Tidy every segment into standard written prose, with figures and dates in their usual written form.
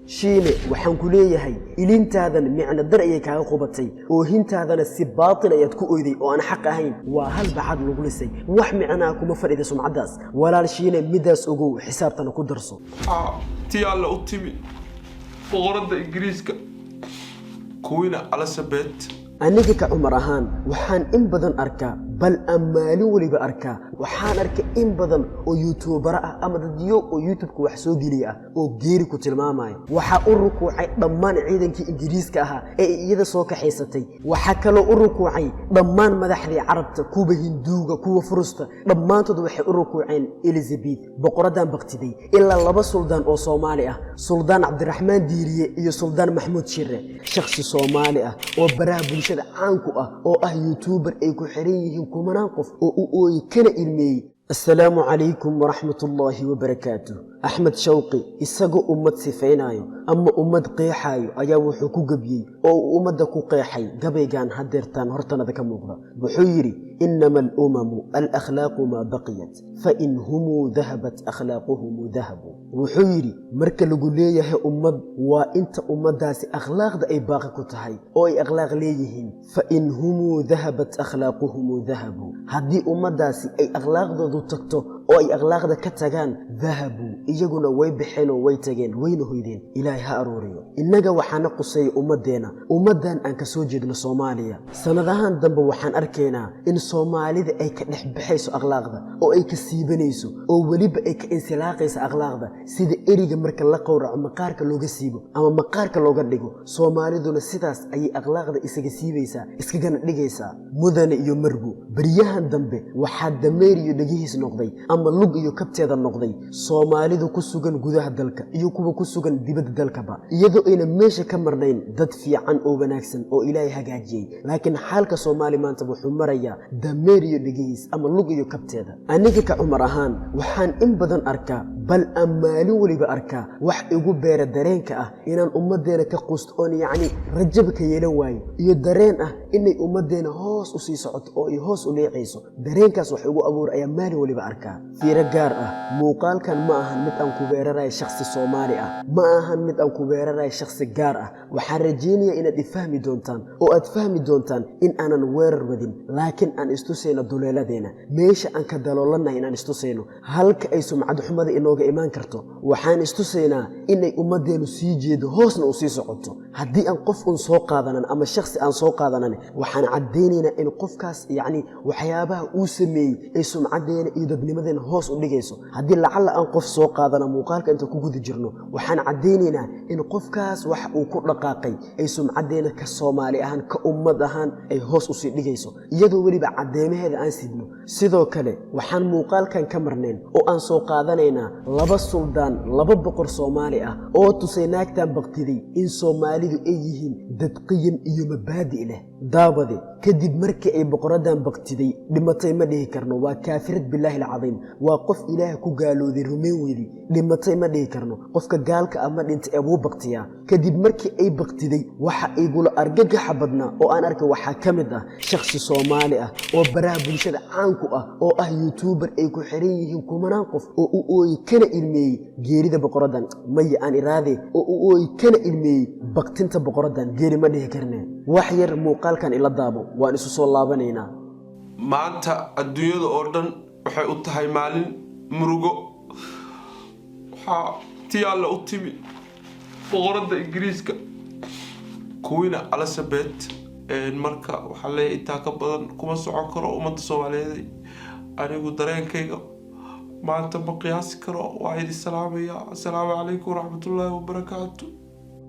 Shiine, waxaan ku leeyahay, ilintaadan micno dar ayay kaaga qubatay, oohintaadana si baatil ayaad ku oyday oo aan xaq ahayn. Waa hal baxad lagu lisay, wax micnaa kuma fadhida sumcaddaas. Walaal Shiine, midaas ogow, xisaabtana ku darso. Waxaa tii Alle u timi boqoradda Ingiriiska, Queen Elizabeth. Aniga ka Cumar ahaan waxaan in badan arkaa, bal aan maalin weliba arkaa, waxaan arkay in badan oo YouTuber ah ama dadyo oo YouTube-ka wax soo geliya ah oo geeri ku tilmaamaya. Waxaa u rukuucay dhammaan ciidankii Ingiriiska ahaa ee iyada soo kaxaysatay. Waxaa kaloo u rukuucay dhammaan madaxdii Carabta, kuwa Hinduuga, kuwa Furusta, dhammaantood waxay u rukuuceen Elizabeth, boqoraddan baktiday. Ilaa laba suldaan oo Soomaali ah, Suldaan Cabdiraxmaan Diiriye iyo Suldaan Maxmuud Shire. Shakhsi Soomaali ah oo baraha bulshada caanku ah oo ah YouTuber ay ku xiran yihiin kumanaan qof oo u ooyey kana ilmeeyey. Assalaamu calaykum waraxmat ullaahi wabarakaatuh. Axmed Shawqi isagoo ummad sifaynayo ama ummad qeexaayo ayaa wuxuu ku gebiyey oo uu ummadda ku qeexay gabaygan hadeertaan hortanada ka muuqda. Wuxuu yidhi: "Inama alumamu alakhlaaqu maa baqiyat, fain humuu dahabat akhlaaquhumu dahabuu." Wuxuu yidhi: marka lagu leeyahay ummad, waa inta ummaddaasi akhlaaqda ay baaqi ku tahay oo ay akhlaaq leeyihiin. "Fain humuu dahabat akhlaaquhumu dahabuu." Haddii ummaddaasi ay akhlaaqdoodu tagto oo ay akhlaaqda ka tagaan, dahabuu, iyaguna way baxeen oo way tageen, wayna hoydeen. Ilaahay ha aruuriyo. Innaga waxaana quseeya ummaddeena, ummaddan aan ka soo jeedno, Soomaaliya. Sannadahan dambe waxaan arkaynaa in Soomaalida ay ka dhex baxayso akhlaaqda oo ay ka siibanayso oo weliba ay ka insilaaqayso akhlaaqda, sida eriga marka la qowraco maqaarka looga siibo ama maqaarka looga dhigo. Soomaaliduna sidaas ayay akhlaaqda isaga siibaysaa, iskagana dhigaysaa. Mudane iyo marwo, beryahan dambe waxaa dameer iyo dhegihiis noqday ama lug iyo kabteeda noqday Soomaalidu ku sugan gudaha dalka iyo kuwa ku sugan dibadda dalkaba, iyadoo ayna meesha ka marnayn dad fiican oo wanaagsan oo Ilaahay hagaajiyey. Laakiin xaalka Soomaali maanta wuxuu marayaa dameer iyo dhegihiis ama lug iyo kabteeda. Aniga ka Cumar ahaan waxaan in badan arkaa, bal aan maalin weliba arkaa, wax igu beera dareenka ah inaan ummaddeena ka qusto oon yacni rajaba ka yeelan waayo, iyo dareen ah inay ummaddeena hoos u sii socoto oo ay hoos u leecayso. Dareenkaas wax igu abuur ayaa maalin weliba arkaa. Fiiro gaar ah: muuqaalkan ma ahan mid aan ku weerarayo shakhsi Soomaali ah, ma ahan mid aan ku weerarayo shakhsi gaar ah. Waxaan rajaynayaa inaad ifahmi doontaan oo aad fahmi doontaan in aanan weerar wadin, laakiin aan istusayno duleeladeena, meesha aan ka daloolannahay, inaan istusayno halka ay sumcad xumada inooga imaan karto. Waxaan istusaynaa inay ummaddeenu sii jeedo, hoosna u sii socoto. Haddii aan qof un soo qaadanan ama shakhsi aan soo qaadanan, waxaan caddaynaynaa in qofkaas yacni waxyaabaha uu sameeyey ay sumcaddeena iyo dadnimadeena hoos u dhigayso. Haddii lacalla aan qof soo qaadana muuqaalka inta ku guda jirno, waxaan caddaynaynaa in qofkaas wax uu ku dhaqaaqay ay sumcaddeena ka Soomaali ahaan, ka ummad ahaan ay hoos usii dhigayso, iyadoo weliba caddeemaheeda aan sidno. Sidoo kale waxaan muuqaalkan ka marnayn oo aan soo qaadanaynaa laba suldaan, laba boqor Soomaali ah oo tusay naagtan baktiday in Soomaalidu ay yihiin dad qiyam iyo mabaadi' leh. Daabade, kadib markii ay boqoraddan baktiday, dhimatay ma dhihi karno, waa kaafirad bilaahi alcadiim, waa qof Ilaah ku gaalooday, rumayn weydey. Dhimatay ma dhihi karno, qofka gaalka ah ma dhintay ee wuu baktiyaa. Kadib markii ay baktiday, waxa igula argagaxa badnaa oo aan arkay waxaa ka mid ah shakhsi Soomaali ah oo baraha bulshada caanku ah oo ah YouTuber ay ku xiran yihiin kumanaan qof oo u ooyey kana ilmeeyey geerida boqoraddan, maya aan iraade, oo u ooyey kana ilmeeyey baktinta boqoraddan. Geeri ma dhihi karne. Wax yar muuqaalkan ila daabo, waan isu soo laabanaynaa. Maanta adduunyada oo dhan waxay u tahay maalin murugo. Waxaa tii Alle u timi boqoradda Ingiriiska, Queen Elizabeth. Marka waxaa leeyahay, intaa ka badan kuma socon karo. Ummadda Soomaaliyeed, anigu dareenkayga maanta ma qiyaasi karo. Waa idin salaamaya. Asalaamu calaykum waraxmatullaahi wabarakaatu.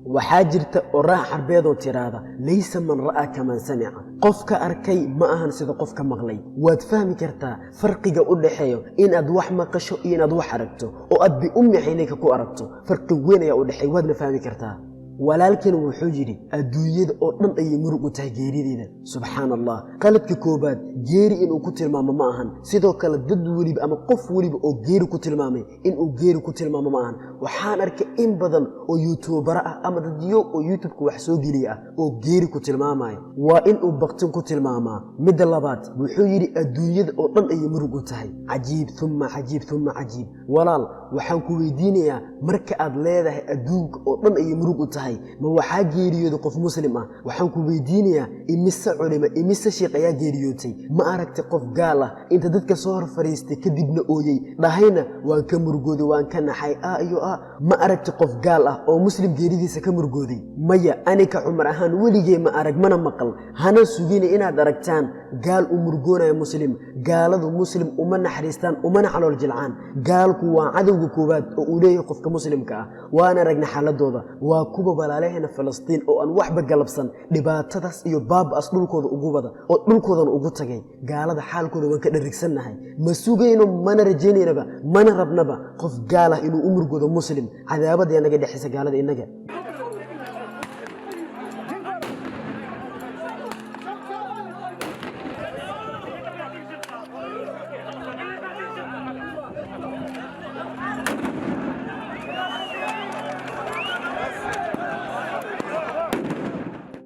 Waxaa jirta oraah Carbeedoo tiraahda: "Laysa man ra'aa kaman samica." Qofka arkay ma ahan sida qofka maqlay. Waad fahmi kartaa farqiga u dhexeeyo inaad wax maqasho iyo inaad wax aragto oo aad biummi caynayka ku aragto. Farqi weyn ayaa u dhexeey, waadna fahmi kartaa. Walaalkan wuxuu yidhi adduunyada oo dhan ayay murug u tahay geerideeda. Subxaan Allah, qaladka koobaad geeri inuu ku tilmaamo ma ahan. Sidoo kale dad weliba ama qof weliba oo geeri ku tilmaamay inuu geeri ku tilmaamo ma ahan. Waxaan arkay in badan oo YouTuber ah ama dadyo oo YouTube-ka wax soo geliya ah oo geeri ku tilmaamaya. Waa inuu baktin ku tilmaamaa. Midda labaad, wuxuu yidhi adduunyada oo dhan ayay murug u tahay. Cajiib uma cajiib uma cajiib. Walaal, Waxaan ku weydiinayaa, marka aad leedahay adduunka oo dhan ayay murug u tahay, ma waxaa geeriyooday qof muslim ah? Waxaan ku weydiinayaa, imise culimo, imise sheekh ayaa geeriyootay? Ma aragtay qof gaal ah inta dadka soo hor fadhiistay, kadibna ooyey, dhahayna waan ka murugooday, waan ka naxay a iyo a? Ma aragtay qof gaal ah oo muslim geeridiisa ka murugooday? Maya, anika Cumar ahaan weligee ma arag mana maqal. Hana sugina inaad aragtaan gaal u murugoonayo muslim. Gaaladu muslim uma naxariistaan, umana calool jilcaan. Gaalku waa cadowga koowaad oo uu leeyahay qofka muslimka ah. Waana aragna xaaladooda. Waa kuwa walaalaheena Falastiin oo aan waxba galabsan dhibaatadaas iyo baaba'as dhulkooda ugu wada oo dhulkoodana ugu tagay. Gaalada xaalkooda waan ka dharigsannahay. Ma sugayno, mana rajaynaynaba, mana rabnaba qof gaal ah inuu u murugoodo muslim. Cadaabad ayaa naga dhexaysa gaalada innaga.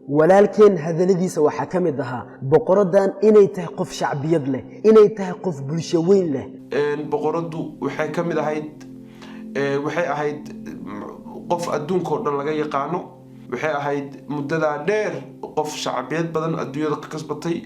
Walaalkeen hadalladiisa waxaa ka mid ahaa boqoradan inay tahay qof shacbiyad leh, inay tahay qof bulsho weyn leh. Boqoraddu waxay ka mid ahayd, waxay ahayd qof adduunka oo dhan laga yaqaano. Waxay ahayd muddadaa dheer qof shacbiyad badan adduunyada ka kasbatay,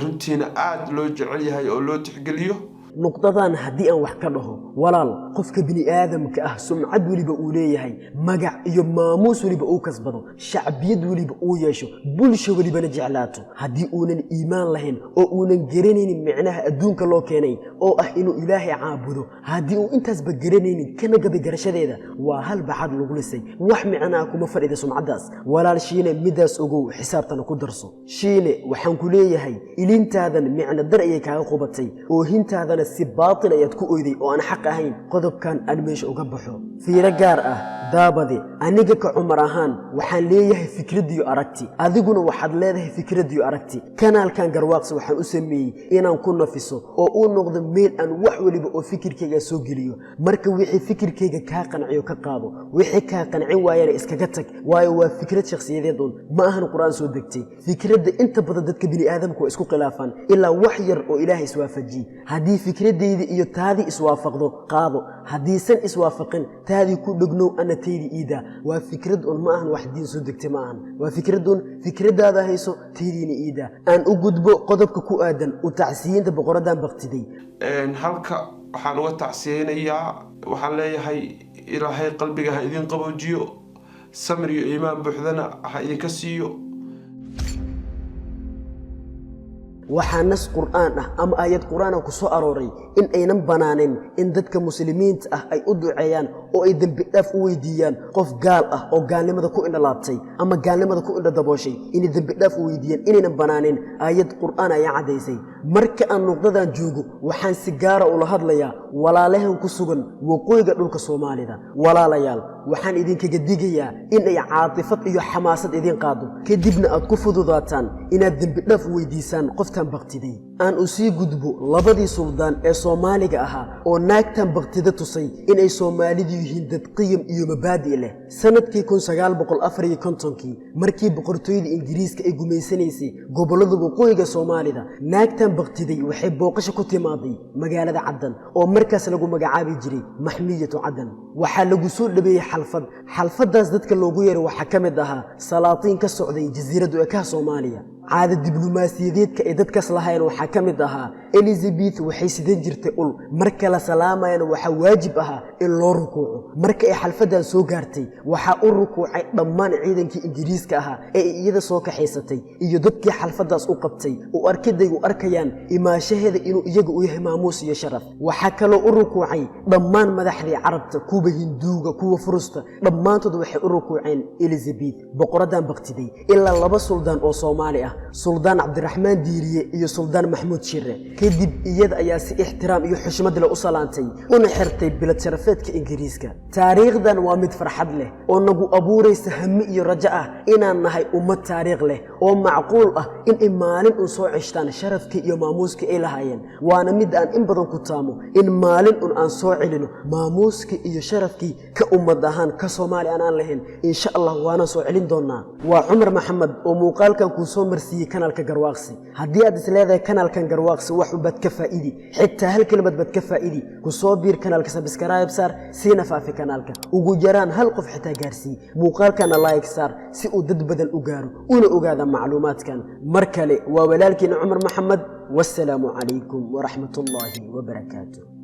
runtiina aada loo jecel yahay oo loo tixgeliyo. Nuqdadan haddii aan wax ka dhaho, walaal, qofka bini aadamka ah sumcad weliba uu leeyahay, magac iyo maamuus weliba uu kasbado, shacbiyad weliba uu yeesho, bulsho welibana jeclaato, haddii uunan iimaan lahayn oo uunan garanaynin micnaha adduunka loo keenay oo ah inuu Ilaahay caabudo, haddii uu intaasba garanaynin kana gabay garashadeeda, waa hal baxad lagu lisay. Wax micnaha kuma fadhida sumcaddaas. Walaal Shiine, midaas ogow, xisaabtana ku darso. Shiine, waxaan ku leeyahay, ilintaadan micno dar ayay kaaga qubatay, oohintaadana si baatil ayaad ku oyday oo aan xaq ahayn. Qodobkan aan meesha uga baxo. Fiiro gaar ah, daabade, aniga ka Cumar ahaan waxaan leeyahay fikradiyo aragti, adiguna waxaad leedahay fikradiyo aragti. Kanaalkan Garwaaqsi waxaan u sameeyey inaan ku nafiso oo uu noqdo meel aan wax weliba oo fikirkayga soo geliyo. Marka wixii fikirkayga kaa qanciyo ka qaado, wixii kaa qancin waayana iskaga tag, waayo waa fikrad shakhsiyadeed un, ma ahan Qur-aan soo degtay. Fikradda inta badan dadka bini'aadamku waa isku khilaafaan, ilaa wax yar oo Ilaahay iswaafajiyey. Haddii fikradaydi iyo taadii iswaafaqdo, qaado. Haddiisan iswaafaqin, taadii ku dhegnow, ana taydi iidaa. Waa fikrad un, ma ahan wax diin soo degtay, ma ahan. Waa fikrad un. Fikradaada hayso, taydiina iidaa. Aan u gudbo qodobka ku aadan u tacsiyiinta boqoradan baktiday. Halka waxaan uga tacsiyeynayaa, waxaan leeyahay Ilaahay qalbiga ha idin qaboojiyo, samir iyo iimaan buuxdana ha idinka siiyo. Waxaa nas Qur'aan ah ama aayad Qur'aan ah ku soo arooray in aynan banaanin in dadka muslimiinta ah ay u duceeyaan oo ay dembi dhaaf u weydiiyaan qof gaal ah oo gaalnimada ku indhalaabtay ama gaalnimada ku indha dabooshay. Inay dembi dhaaf u weydiiyaan inaynan banaanin, aayad Qur'aan ayaa caddaysay. Marka aan nuqdadan joogo, waxaan si gaara ula hadlayaa walaalahan ku sugan waqooyiga dhulka Soomaalida. Walaalayaal, waxaan idinkaga digayaa in ay caatifad iyo xamaasad idin qaado, kadibna aad ku fududaataan inaad dembi dhaaf weydiisaan qoftan baktiday. Aan u sii gudbo labadii suldaan ee Soomaaliga ahaa oo naagtan baktida tusay inay Soomaalidu yihiin dad qiyam iyo mabaadi' leh. Sanadkii 1954-kii, markii boqortooyada Ingiriiska ay gumaysanaysay gobollada waqooyiga Soomaalida, naagtan baktiday waxay booqasho ku timaaday magaalada Caddan oo markaas lagu magacaabi jiray Maxmiyatu Caddan. Waxaa lagu soo dhabeeyey xalfad. Xalfaddaas dadka loogu yeeray waxaa ka mid ahaa salaatiin ka socday jasiiraddu ekaha Soomaaliya. Caada diblomaasiyadeedka ay dadkaas lahayn waxaa ka mid ahaa, Elizabeth waxay sidan jirtay ul. Marka la salaamayana waxaa waajib ahaa in loo rukuuco. Marka ay xalfaddan soo gaartay, waxaa u rukuucay dhammaan ciidankii Ingiriiska ahaa ee ay iyada soo kaxaysatay iyo dadkii xalfaddaas u qabtay, oo arkiday u arkayaan imaashaheeda inuu iyaga u yahay maamuus iyo sharaf. Waxaa kaloo u rukuucay dhammaan madaxdii Carabta, kuwa Hinduuga, kuwa Furusta, dhammaantood waxay u rukuuceen Elizabeth, boqoraddan baktiday, ilaa laba suldaan oo Soomaali ah, Suldaan Cabdiraxmaan Diiriye iyo Suldaan Maxmuud Shire. Kadib iyada ayaa si ixtiraam iyo xushmad leh u salaantay, una xirtay bilad sharafeedka Ingiriiska. Taariikhdan waa mid farxad leh oo nagu abuuraysa hami iyo rajo ah inaan nahay ummad taariikh leh oo macquul ah in ay maalin un soo ceshtaan sharafkii iyo maamuuskii ay lahaayeen. Waana mid aan in badan ku taamo, in maalin un aan soo celino maamuuskii iyo sharafkii ka ummad ahaan ka Soomaali aan lahayn. Insha Allah waana soo celin doonaa. Waa Cumar Maxamed oo muuqaalkan kuu soo marsiiyey. siiyey kanaalka Garwaaqsi. Haddii aad is leedahay kanaalkan Garwaaqsi wax unbaad ka faa'idi, xitaa hal kelimad baad ka faa'idi, ku soo biir kanaalka, subscribe saar, siina faafi kanaalka, ugu yaraan hal qof xitaa gaarsii. Muuqaalkana like saar si uu dad badan u gaaro una ogaada macluumaadkan. Mar kale waa walaalkiina Cumar Maxamed. Wasalaamu calaykum waraxmatullaahi wabarakaatu.